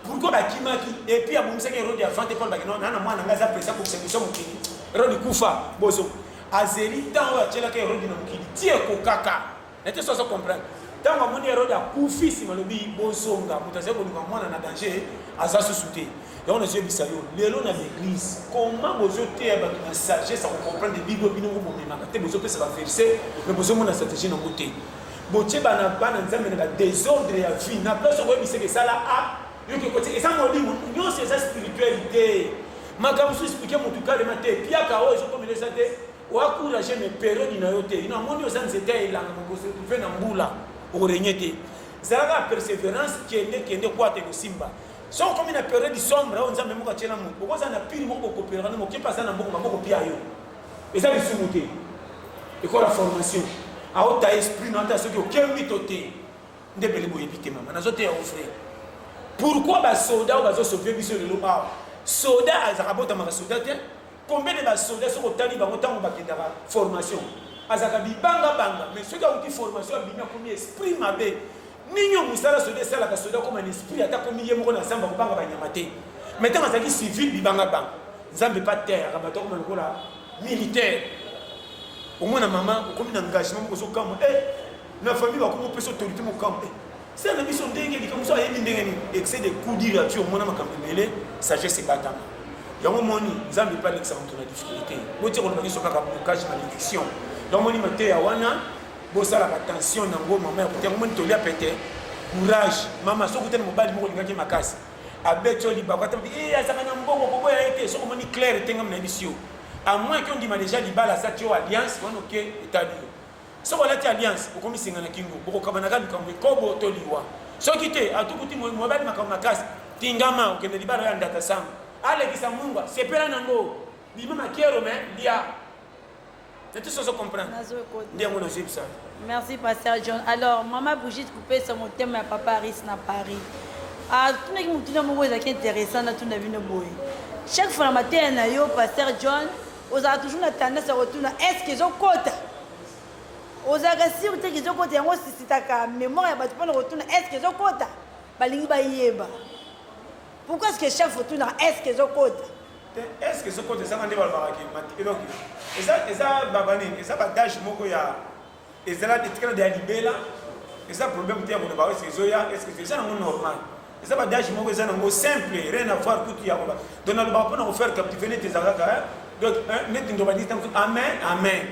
pourquoi bakimaki. Et puis abomisaki Herode avant te, mpo alobaki non, na mwana ngai aza presa kokisa mission mokili. Herode kufa bozo azeli ntango oyo atielaki Herode na mokili ti ekokaka na te so azo comprendre. Ntango amoni Herode akufi, nsima alobi bozonga, moto azali koluka mwana na danger aza susu te. Yango nazoyebisa yo lelo na l'église, comment bozoteya bato na sagesse ya kocomprendre Bible, bino moko bomemaka te, bozopesa baverset mais bozomona stratégie nango te. Botie bana bana Nzambe na ba desordre ya vie na place okoyebisa ke esala a yoki ekoti eza molimo nyonso eza spirituel te. Makambo mosusu explike motu kalema te, piaka oyo ezokomela eza te oakourage me periode na yo te. Ino amoni oza nzete ya elanga, mokosi retrouve na mbula okorenye te. Zalaka perseverance, kende kende kwata ekosimba. Soki okomi na periode sombre oyo Nzambe moko atiela motu, okozala na pire moko bokoperaka na moke mpe aza na mbongo maboko pia yo, eza lisumu te, ekola formation aota esprit na ata soki okembi to te nde ebele boyebi te. Mama, nazoteya yo frère, pourquoi basoda oyo bazosauve biso lelo awa, soda azalaka botamaka soda te? Combien de basoda soki otali bango ntango bakendaka formation, azalaka bibangabanga, mais soki awuti formation abimi akomi esprit mabe. Nini oyo mosala soda esalaka soda akoma na esprit, ata akomi ye moko na zamba kobanga banyama te, mais ntango azalaki civil bibangabanga. Nzambe pa teyaka bato akoma lokola militaire. Omona mama okomi na engagement moko ozokamwa eh, na famille bakomi opesa autorité mokamwa eh, sala na biso ndenge likambo mosusu ayebi ndenge nini excès de coup dur ya omona makambo ebele, sagesse ebatama. Yango moni Nzambe epe alekisa moto na difficulté, botia koloba nyonso kaka blocage, malédiction. Yango moni mateya wana bosalaka attention nango mama ya kote. Yango moni tolia pete courage mama. Soki otali mobali moko olingaki makasi, abeti yo libaku, ata eh, azalaka na mbongo, koboya ye te. Soki omoni claire te, ngam nayebisi yo, à moins ke ondima déjà libala, asati yo alliance wana, oke etali yo. Soki olati alliance, okomi singa na kingo, bokokabanaka likambo ekobo to liwa. Soki te, atukuti mobali makambo makasi, tingama okende libala oyo ya ndata sango alekisa mungwa, sepela nango, bima makiero me lia na tout ozo comprendre nde yango nazoyebisa. Merci pasteur John. Alors mama Brigitte Kupesa, motema ya papa Aris na Paris, atunaki motuna moko ezalaki intéressant. Natuna bino boye: chaque fois na mateya na yo, pasteur John, ozalaka toujours na tendance ya kotuna est ce que ezokota? Ozalaka sûr te ke ezokota, yango osisitaka mémoire ya bato mpona kotuna est ce que ezokota. Balingi bayeba pourquoi est ce que chaque fois otunaka est ce que ezokota. Est ce que ezokota, ezanga nde balobaka ke donc eza baba nini, eza badage moko ya ezala etikala ya libela, eza problème te ya koloba est ce que ezoya, est ce que eza nango normal. Eza badage moko eza nango simple, rien à voir kutu ya koba. Donc nalobaka mpona kofaire captive neti eza kaka donc neti ndoba disi ntango amen amen,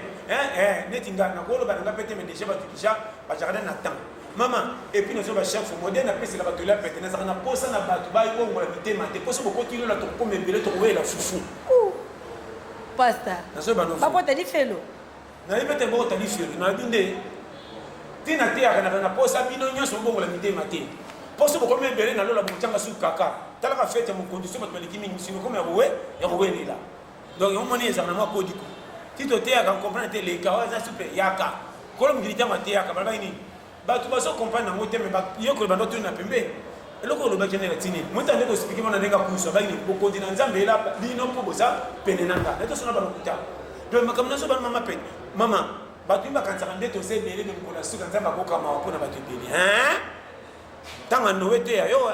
neti nga nakoloba na nga mpe te, mais déjà bato déjà bazalaka na temps mama. Et puis nazoba chaque fois modèle napesela bato lia pete, nazalaka na posa na bato babongola mitema te, poso bokoti lola tokokoma ebele, tokowela fufu. Pasteur, nazoba bakota lifelo. Nayebi ete bokota lifelo, nayebi nde ntina teyaka na posa bino nyonso bobongola mitema te, mposo bokomi ebele na lola, bokotyanga su kaka. Talaka fete ya mokonzi, so bato baleki mingi, sino komi ya kowelela. Donc omoni ezalaka na mwa kodiko ti toteyaka comprendre te, leka oyo aza supe yaka kolo mokili. Ntango ateyaka balobaki nini? Bato bazo comprendre yango te, mais bayekoli bando tuni na pembeni eloko olobaki nde na tini moto ande koexplike mpona ndenge akusu abaki nini, bokonzi na Nzambe ela bino mpo boza pene na nga nato sona balokuta. Donc makambo nazo bana mama pete mama, bato mi bakanisaka nde toza ebele, me mokolo ya suka Nzambe akokamawa mpona bato ebele. Ntango ya Noe te ya yo.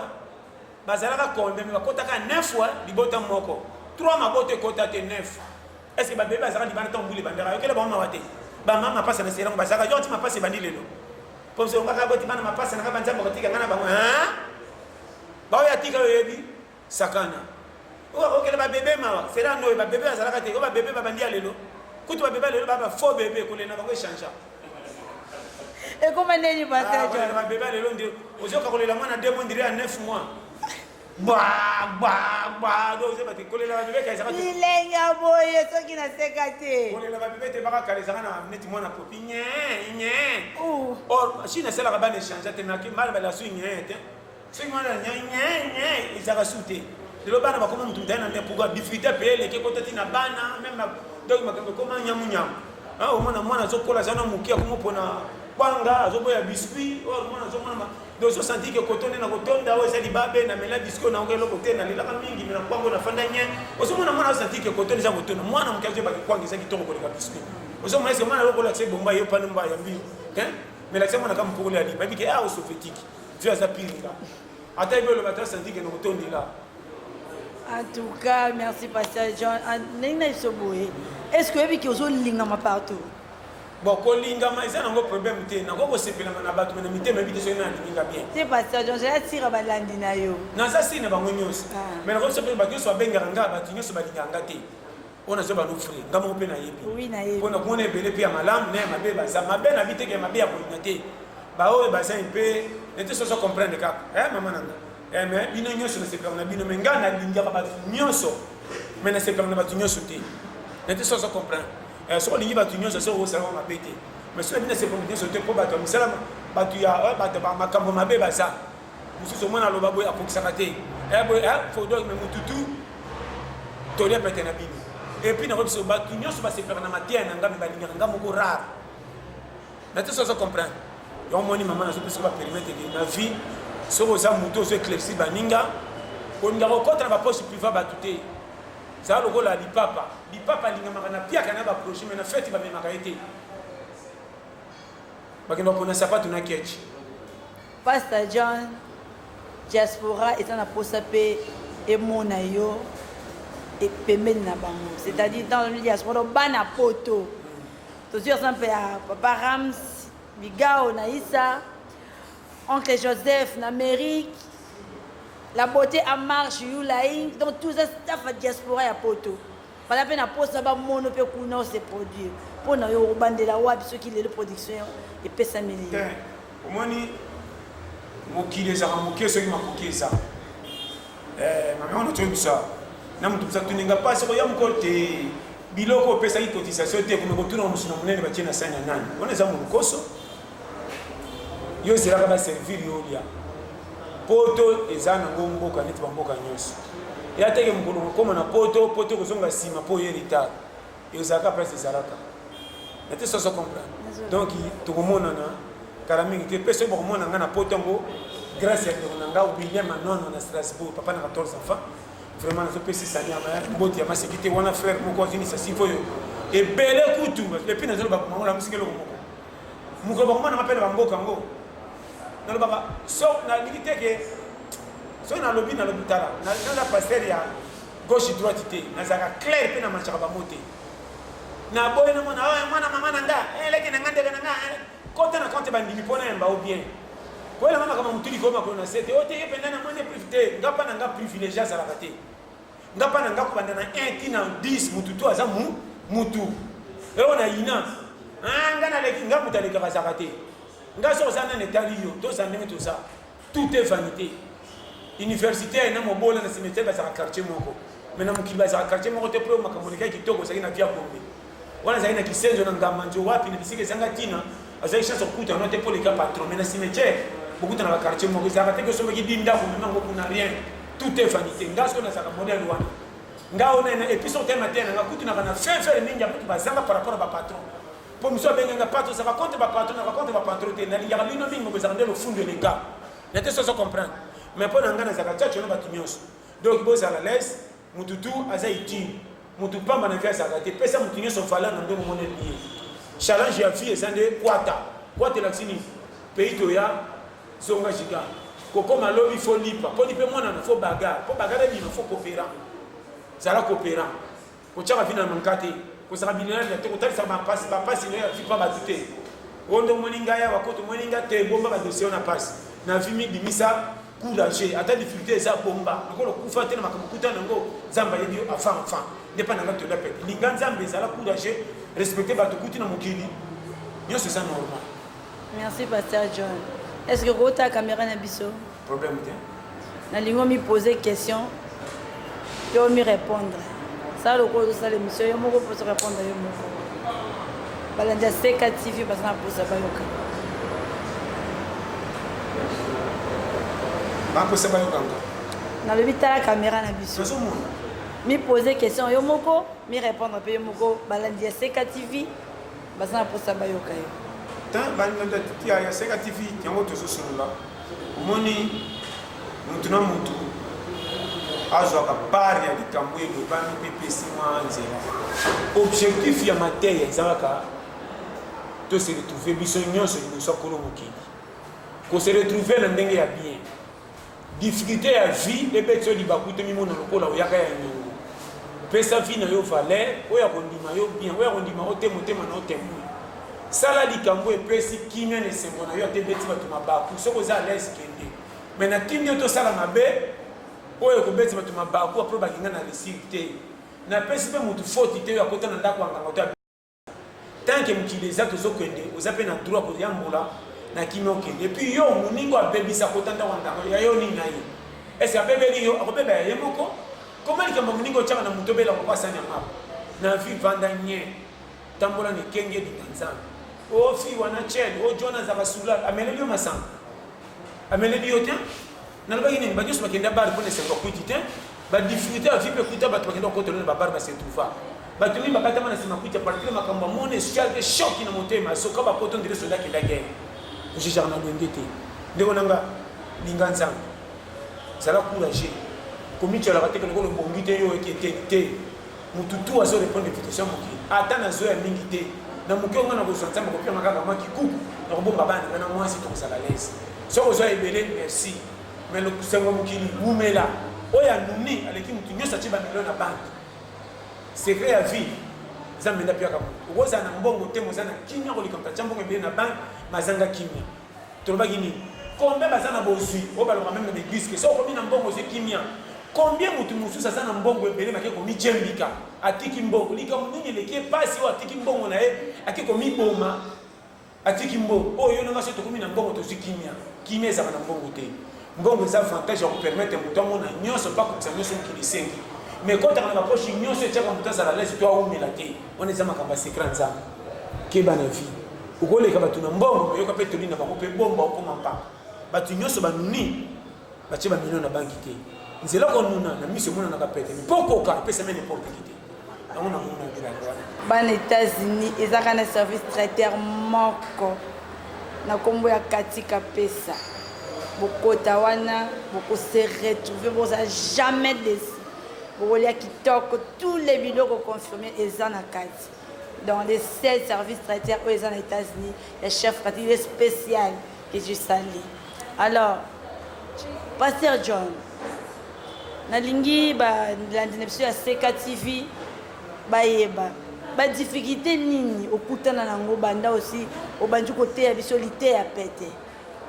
Bazalaka combien? Mais bakotaka 9 fois libota moko. 3 mabota ekota te 9. Est-ce que ba bebe bazalaka libanda ntango mbula ebandaka? Yokela bango mawa te. Ba mama mapasa na selango bazalaka yo ti mapasa ebandi lelo. Po biso ngaka boti bana mapasa na nga ba nzambe akotika nga na bango. Hein? Ba oyo atika yo oyebi sakana. Oyo akokela ba bebe mawa. Sera noyo ba bebe bazalaka te. Oyo ba bebe babandi ya lelo. Kutu ba bebe ya lelo ba ba faux bebe kolela na bango echangea. Ekoma ndeni pasteur John? Ba bebe ya lelo nde ozoka kolela mwana 2 mois ndire ya 9 mois. Gba gba gba donc ozoyeba te kolela ba bebe kala ezalaka te. Bilenge ya boye soki naseka te. Kolela ba bebe te baka kala ezalaka na neti mwana popi nye nye. Or machine esalaka bana echange te mais bana balela su nye te. Soki mwana nye nye nye ezalaka su te. Lelo bana bakoma mutu mutu aye na pourquoi difficulté pe eleki ekota ti na bana meme donc makambo ekoma nyamu nyamu. Ah, omona mwana azokola aza na moke akoma pona kwanga azoboya biscuit oyo mwana azomona donc ozo sentir que koto nde na kotonda oyo eza libabe na mela biscuit na eloko te nalelaka mingi me na kwango nafanda nye ozomona mwana azo sentir que koto nde eza kotonda mwana moke azoyeba ke kwanga eza kitoko koleka biscuit ozomona ese mwana lokola lakisa bomba yo pano mba yambi yo te mais lakisa mwana kaka mokolo ya lipa yebi ke ah osovetiki vieux aza pire nga ata yebi oloba te asentir ke na kotondela. En tout cas, merci Pasteur John. Ndenge na biso boye, est-ce que oyebi ke ozolingama partout? Bon, kolingama eza nango problème te. Nakoki kosepelama na bato, mais na mitema yebi te soki nani alingi nga bien. Te Pasteur John, zala sira balandi na yo. Naza sire na bango nyonso. Mais nakoki biso mpe bato nyonso babengaka nga, bato nyonso balingaka nga te. Oyo nazo ba no free, nga moko mpe nayebi. Oui, nayebi. Mpo na komona ebele mpe ya malamu na ya mabe baza. Mabe na biteke ya mabe ya kolinga te. Ba oyo baza mpe nete soso comprendre kaka. Eh mama na nga. Eh mais bino nyonso nasepelaka na bino, mais nga nalingaka bato nyonso, mais nasepelaka na bato nyonso te. Nete soso comprendre. Eh, soki olingi bato nyonso soki okosala bango mabe te, mais soki bino nasepelaka nyonso te mpo bato ya misala bato ya bato ba makambo mabe baza mosusu omona aloba boye akokisaka te boye fodok me motutu tolia pete na bino. Et puis nakoki biso bato nyonso basepelaka na mateya na nga, me balingaka nga moko rare. Na te soki ozo comprendre. Yango moni mama nazopesa ba permettre ke na vie soki oza moto ozo éclaircir baninga, kolingaka kokɔta na bapoche priva bato te. Zala lokola lipapa. Lipapa alingamaka na piaka na baprojet, mais na fete bamemaka ye te. Bakenda kopona sapatu na ketch. Pastor John, diaspora eza na posa pe emona yo pembeni na bango. C'est-à-dire dans le diaspora bana poto. Tozwi exemple ya papa Rams Bigao na Issa, oncle Joseph na Amérique, la beauté en marche Yulaing, donc tout ça staff ya diaspora ya poto. Baza pe na posa ba mono pe kuna se produire. Pona yo obandela wapi soki lelo production epesameli yo? Te, omoni mokili ezalaka moke soki makoki eza. Eh, mama wana toyebisa na moto mosusu atuni nga mpasi okoya mokolo te biloko opesaki cotisation te kome kotuna mosu na monene batie na sani ya nani wana eza molokoso yo ozelaka baservir yo olia poto eza nango mboka neti bamboka nyonso ya teke mokolo kokoma na poto poto kozonga nsima mpo oye retard ezalaka place ezalaka na te soso comprendre donc tokomonana kala mingi te mpe soki bokomona nga na poto yango grâce ya ndeko na nga William Manono na Strasbourg papa na 14 enfants vraiment nazopesi sani ya mbote ya maseki te wana frère moko azwi initiative oyo ebele kutu epuis nazoloba bango lamusiki eloko moko mokolo bakomona nga mpe na bamboka yango nalobaka so nalingi te ke soki nalobi nalobi tala naza pasteur ya gauche droite te nazalaka claire mpe na manchaka bango te naboyi na mwana oyo mwana mama na nga eleki na nga ndeko na nga kota na compte bandimi mpo nayamba o bien koyela nga makambo motu likolo makolo na se te o te ye mpenza na moni te nga mpa na nga privilégié azalaka te nga mpa na nga kobanda na 1 ti na 10 mutu to aza mu mutu eloko na yina nga naleki nga moto alekaka azalaka te nga soki oza nani etali yo toza ndenge toza. Tout est vanite. Universitaire na mobola na cimetière bazalaka quartier moko. Mais na mokili bazalaka quartier moko te po makambo elekaki kitoko ozalaki na vie ya Gombe. Wana azalaki na Kisenzo na Ngamba nzo wapi na bisika ezanga tina azalaki chance kokutana no te po oleka patron mais na cimetière bokutana ba quartier moko ezalaka te ke osombaki di ndako omema yango kuna rien. Tout est vanite. Nga sikoyo nazalaka modèle wana. Nga oyo na et puis soki otali mateya na nga kutu naka na faveur mingi ya batu bazanga par rapport ya ba patron. Po mosusu abenga nga patron, ozalaka contre ba patron, nazalaka contre ba patron te, nalingaka bino mingi moko ezalaka nde lofundu eleka. Na te soso comprendre. Mais po na nga nazalaka tchatcho na batu nionso. Donc bozala l'aise, mutu tout aza utile. Mutu pamba na vie azalaka te. Pesa mutu nionso valeur na ndenge omoneli ye. Challenge ya vie eza nde kwata. Kwata elakisi nini? Pays toya, zonga giga. Kokoma lobi faut lipa, po lipa emonana faut bagarre, po bagarre ebima faut cooperant. Zala cooperant. Kotiaka vie na manka te, kozala bilela te, kotalisa ba pasi ba pasi na yo ya vie pa bato te. Oyo nde omoni ngai awa koto omoni ngai te, bomba ba dossier na pasi. Na vie mibimisa courageux, ata difficulté eza bomba. Lokola okufa te na makambo okuta na yango, Nzambe ayebi yo avant enfant. Nde pa na ngai tolia pete. Linga Nzambe, zala courageux, respecter bato okuti na mokili. Nyonso eza normal. Merci Pasteur John. Est-ce que okota caméra na biso? Problème te. Nalingi omi poser question mpe omi répondre. Sala lokola ozosala émission yo moko mposo répondre yo moko. Balandi ya Seka TV baza na mposa bayoka. Baposa bayoka nga. Nalobi tala caméra na biso. Nazomona. Mi poser question yo moko, mi répondre mpe yo moko. Balandi ya Seka TV baza na mposa bayoka yo. Tant balandi ya Seka TV yango tozosolola. Omoni mutu na mutu azwaka part ya likambo elobami mpe epesi mwa nzela. Objectif ya mateya eza kaka to se retrouver biso nyonso liboso ya kolo mokili. Ko se retrouver na ndenge ya bien. Difficulté ya vie ebeti yo libaku te mimona lokola oyaka ya nyongo. Pesa vie na yo valeur, oyo akondima yo bien, oyo akondima yo te motema na yo témoin. Sala likambo epesi kimia na esengo na yo ata ebeti bato mabaku soki oza à l'aise kende. Mais natindi yo tosala mabe oyo ekobeti bato mabaku après balinga na réussir te. Napesi mpe motu faute te oyo akota na ndako ya nganga to tant que mokili eza tozokende oza mpe na droit koyambola na kimia okende. Et puis yo moninga abebisa akota ndako ya nganga ya yo nini na ye? Est-ce abebeli yo akobeba ya ye moko? Koma likambo moninga otyaka na moto obela moko asani ya mapa na vie vanda nye Tambola na ekenge linga Nzambe. Oh fille wana chel, oh John azaka soulard, ameleli yo masanga. Ameleli yo te. Nalobaki nini? Ba nyonso bakenda bar mpo na esengo kwiti te. Ba difficulté ya vie mpe kuta bato bakenda kokota na ba bar ba se trouva. Bato mingi bakatama na nsima kwiti ya partir makambo ya mona escial te choc na motema soka bapoto ndire soda akenda guerre. Kojijaka na lwenge te. Ndeko na nga linga Nzambe. Zala courageux. Komityolaka te lokola obongi te yo eketeni te. Mutu tout azo repondre invitation ya mokili ata nazo ya mingi te na moke oyo nga nakozwa nzambe akopia nga kaka mwa kikuku nakobomba bana nga na mwasi tokozala l'aise soki ozwa ebele merci mais lokusengo mokili wumela oyo anuni aleki mutu nyonso atie ba million na banque secret ya vie nzambe nde apiaka moto okozala na mbongo te moza na kimia koleka moto atya mbongo ebele na banque mazanga kimia Tolobaki nini? Combien baza na bozwi oyo balobaka meme na ba eglise que soki okomi na mbongo ozwi kimia. Combien mutu mosusu aza na mbongo ebele mais ake komijembika atiki mbongo. Likambo nini eleki ye pasi oyo atiki mbongo na ye ake komiboma atiki mbongo. Oyo yo na nga soki tokomi na mbongo tozwi kimia. Kimia ezalaka na mbongo te. Mbongo eza avantage ya ko permettre mutu amona nyonso pe akokisa nyonso mokili esengi. Mais ekotaka na ba poche nyonso etiaka mutu azala à l'aise to awumela te. Wana eza makambo ya secret ya Nzambe. Keba na vie. Okoleka bato na mbongo mais yoka pe toli na bango pe bomba okoma mpaka. Bato nyonso banuni batie ba millions na banki te. Nzela konuna na miso emonanaka pete mais po okoka epesami n'importe qui te. Yango namona yango wana. Bana Etats-Unis ezaka na service traiteur moko na kombo ya Cathy Kapesa. Bokota wana boko se retrouver, boza jamais déçu. Bokolia kitoko, tous les biloko confirmé eza na kati. Dans les 16 services traiteurs oyo eza na États-Unis, ya chef Cathy il est spécial que je salue. Alors, Pasteur John, nalingi balandi na biso ya CK TV bayeba ba difficulté nini okutana nango banda osi obandi koteya biso liteya pete.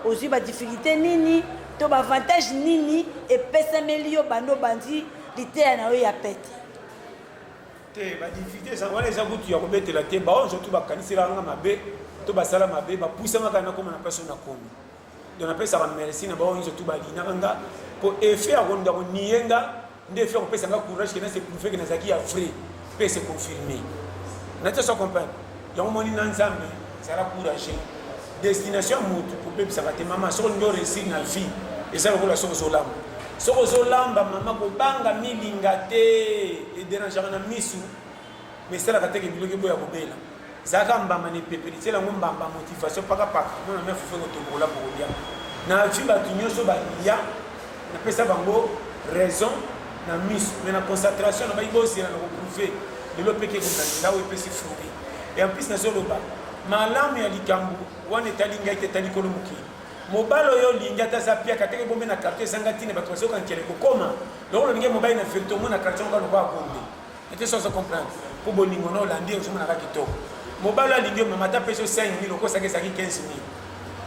Ozwi ba difficulté nini to ba avantage nini epesameli yo banda obandi liteya na yo ya pete? Te, ba difficulté eza wana eza kutu ya kobetela te. Baoyo surtout bakaniselaka nga mabe to basala mabe bapusa nga kaka nakoma na place oyo nakomi. Donc napesaka merci na baoyo nyonso tu balinaka nga po effet ya konda konie nga nde effet ya kopesa nga courage ke na se prouver ke nazalaki ya vrai mpe se confirmer. Natia so comprendre yango moni na Nzambe zala courageux. Destination ya motu kobebisaka te mama, soki olingi oresir na vie eza lokola soki ozolamba, soki ozolamba mama kobanga milinga te, ederangeaka na misu mais esalaka te ke biloko eboya kobela. Zalaka mbamba na epepeli, tiela yango mbamba motivation paka paka mwana mère fufu ekotombola kolamba okolia. Na vie batu nyoso balia napesa bango raison na misu mais na concentration nabaki bozela na ko prouver lelo pe ke kobima nzela oyo epesi fruit. Et en plus nazoloba malamu ya likambo wana etali ngai te etali kolo mokili. Mobali oyo olingi ata aza piaka teke bombe na quartier ezanga ntina, bato bazoyoka nkele kokoma lokola olingi mobali na verite, omona quartier moko lokola gombe ete so ozo comprendre mpo bolingo na olandi ozomonaka kitoko. Mobali oyo alingi yo mama, ata apesi yo 5000, okosaka ezalaki 15000.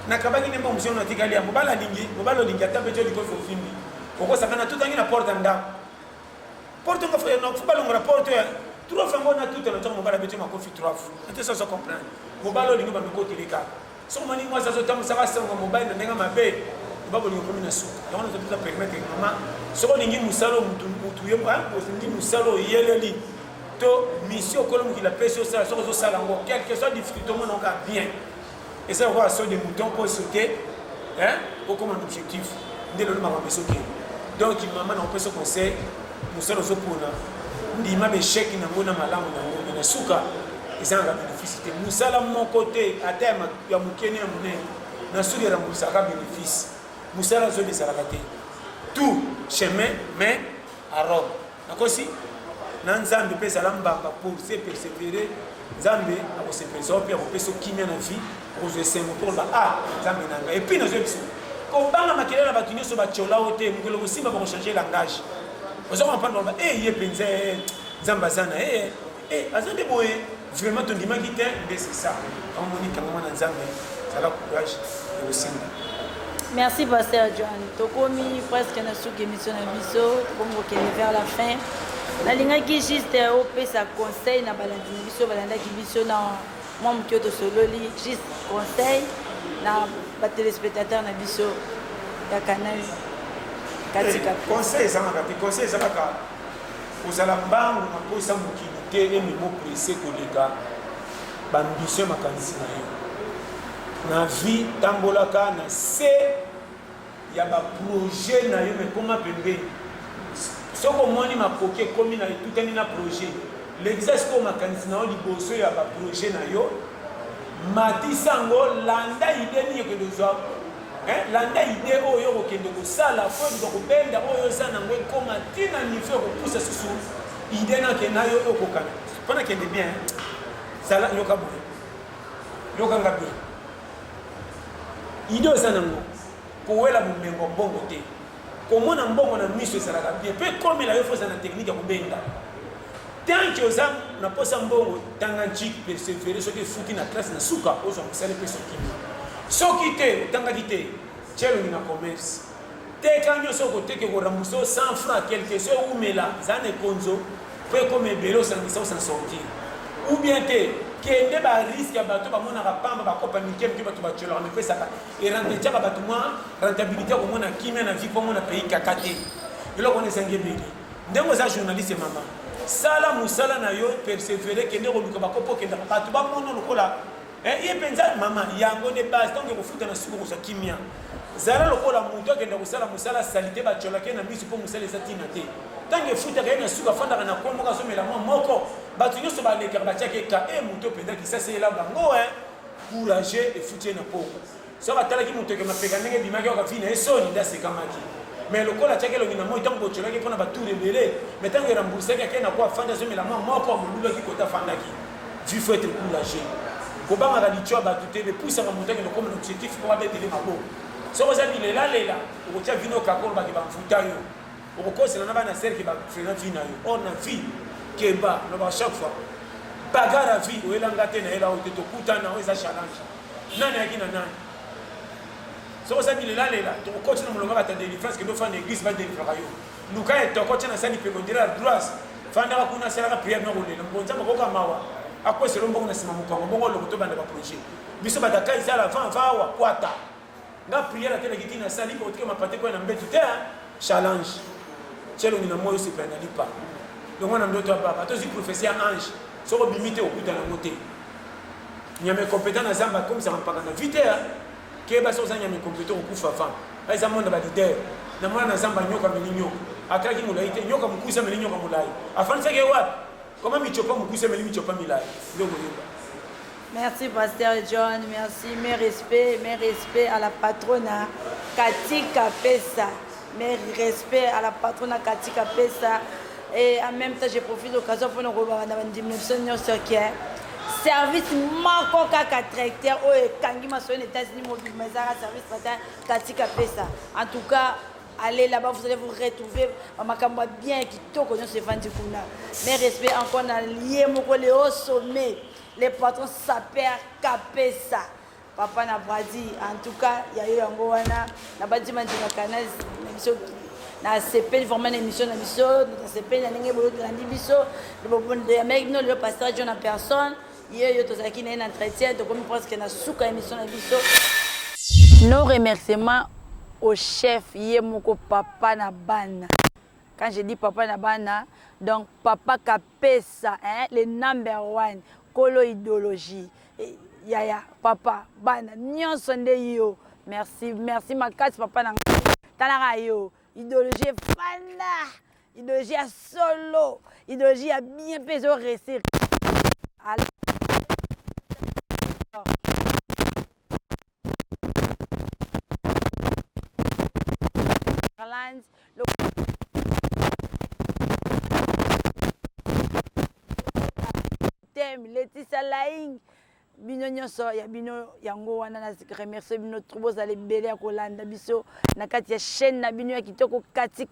Nakabaki nde mbongo mosusu natikali ya mobali alingi. Mobali olingi ata apesi yo likofi, ofimbi, okosaka na tutangi na porte ya ndako, porte ngo fo balongola porte ya trois fois ngo na tuta na ntango mobali abeti makofi trois fois ete so ozo comprendre. Mobali olingi bameko oteleka. Soki omoni mwasi azotambwisaka sango mobali na ndenge mabe, loba bolingo ekomi na suka. Yango nazotoza permettre mama, soki olingi mosala mutu mutu ye, olingi mosala oyeleli to mission okolo mokili apesi osala, soki ozosala yango, quelque soit difficulté, omona oka bien, eza lokola saut de mouton mpo sauter okoma na objectif. Nde lelo makambo esokende. Donc mama, na kopesa conseil, mosala ozopona, ndima baéchec nango na malamu nango, mais na suka ezangaka bénéfice te. Mosala moko te, ata ya mokene ya monene, na suka eremboursaka bénéfice. Mosala azobi ezalaka te. Tout chemin mène à Rome. Nakosi na Nzambe mpe ezala mbamba pour se persévérer. Nzambe akosepelisa yo mpe akopesa kimia na vie, okozwa esengo mpo koloba: "Ah, Nzambe na ngai." Et puis nazwa biso kobanga makelele na bato nyonso batyola o te. Mokolo kosimba, bakochange langage. Oza comprendre, baloba: "E, ye mpenza, Nzambe aza na ye, e aza nde boye, vraiment tondimaki te." Nde c'est ça. Omoni, kangama na Nzambe, zala courage, ekosimba. Merci, pasteur John. Tokomi presque na suki émission na biso, tokomi kokende vers la fin. Nalingaki juste opesa conseil na balandi na biso, balandaki biso na mwa moke oyo tosololi, juste conseil na batéléspectateur na biso ya canal Katika. Conseil ezangaka te. Conseil eza kaka kozala mbangu na mposa mokili te, ememo presse koleka baambition, makanisi na yo na vie. Tambolaka na se ya baprojet na yo, mekoma pembeni. Soki omoni makoki ekomi na etutani na projet, lekisa sikoyo makanisi na yo liboso ya baprojet na yo. Matisa yango, landa idée nini okende ozwa, landa idée oyo okokende kosala po eluka kobenda oyo oza nango, ekóma ntina niveau ya kopusa susu idée nake na yo okokana mpo nakende bien. Zala yoka boye, yokanga bien idée oza nango. Kowela bomengo mbongo te, komona mbongo na miso ezalaka bien mpe ekomela yo. Fo oza na technique ya kobenda. Tant que oza na posa mbongo, tanga ntiki, persévérer. Soki efuti na classe, na suka ozwa mosala epesa kimia. Soki te, otangaki te, tia elongi na commerce, teka nyonso okoteke, korembourser 100 franc quelque so eumela, eza na ekonzo mpo ekoma ebele, osangisa, osan sortir. Ou bien te, kende barisque ya bato bamonaka pamba, bakopa mike mike, bato batiolaka, mepesaka erente, etiaka bato mwa rentabilité ya komona kimia na vie, mpo mona pays kaka te. Eloko wana ezangi ebele. Ndenge oza journaliste, mama, sala mosala na yo, persévérer, kende koluka bakopa, okendaka, bato bamona lokola ye mpenza mama. Yango nde base. Ntango ekofuta, na suka kozwa kimia. Zala lokola moto akenda kosala mosala sali te, batiolaki ye na miso mpo mosala eza ntina te. Ntango efutaka ye, na suka afandaka na coin moko, azomela mwa moko, bato nyonso balekaka batiaki eka e moto mpenza kisasi eyela bango courage, efuti ye na poko. Soki atalaki moto eke mapeka ndenge ebimaki, oka vi na ye soni nde asekamaki. Mais lokola atiaki elongi na moi ntango botiolaki mpona batour ebele, mais ntango eremboursaki, ake na ko afandi, azomela mwa moko, molulaki kota afandaki. Vie, faut être courageux. Kobangaka litio ya bato te, bepusaka moto akende okoma na objectif mpo babetele maboko. Soki oza bilelalela, okotia vino kaka, olobaki bamfuta yo, okokosela na bana serke bafrena vie na yo. Or na vie, keba, lobaka chaque fois bagarre ya vie oyelanga te, nayela oyo te, tokutana, oyo eza challenge, nani ayaki na nani. Soki oza bilelalela, tokokoti na molongo bato ya délivrance. Kende ofanda église, badelivraka yo. Luka etoko, tia na sani peko ndela ya droite, fandaka kuna, asalaka prière na kolela mpo Nzambe akoka mawa, akweselo mbongo na nsima mokongo bongo oloko. Tobanda baprojet biso bataka ezala avant avant awa kwata nga prière atelaki ntina sali mpo otika mapate koya na mbetu te. Challenge, tia elongi na moi, osepela na lipa longo na ndoto ya baba. Tozwi prophétie ya ange, soki obimi te, okuta nango te. Nyama incompétent na zamba akomisaka mpaka na vie te. Keba, soki oza nyama incompétent, okokufa avant. Eza monde baleader na mwana na zamba. Nyoka ameli nyoka, atalaki molai te. Nyoka mokusi ameli nyoka molai, afandisaki ye wapi? Koma michopa mokusi ameli michopa milai, nde okoyeba. Merci, Pasteur John, merci. Mes respects à la patronne Katika Pesa. Mes respects à la patronne Katika Pesa. Et en même temps, je profite de l'occasion pour nous revoir dans la diminution. Service moko kaka tracteur oyo ekangi masolo na États-Unis mobimba, ezalaka service traiteur Kati Kapesa. En tout cas, allez là-bas, vous allez vous retrouver bamakambo ya bien, ya kitoko nyonso evandi kuna. Mais respect encore na ye moko le haut sommet, le patron Saper Kapesa, papa na Bradi. En tout cas, ya yo yango wana na bandima ndimaka na biso. Nasepeli vraiment na émission na biso, nasepeli na ndenge bolandi biso ya bino lelo. Pasteur John en personne ye yo, tozalaki na ye na entretien. Tokomi presque na suka émission na biso. Nos remerciements au chef ye moko, papa na bana. Quand je dis papa na bana, donc papa Kapesa, hein, le number one, kolo idéologie, yaya papa bana nyonso nde yo. Merci, merci makasi, papa na ngai. Talaka yo, idéologie efanda, idéologie ya solo, idéologie ya bien mpe ezoréussir. Alors, Irlande, le thème Laetitia Laing, bino nyonso ya bino yango wana. Na remercie bino trop, bozala ebele ya kolanda biso na kati ya chaîne na bino ya kitoko Kati.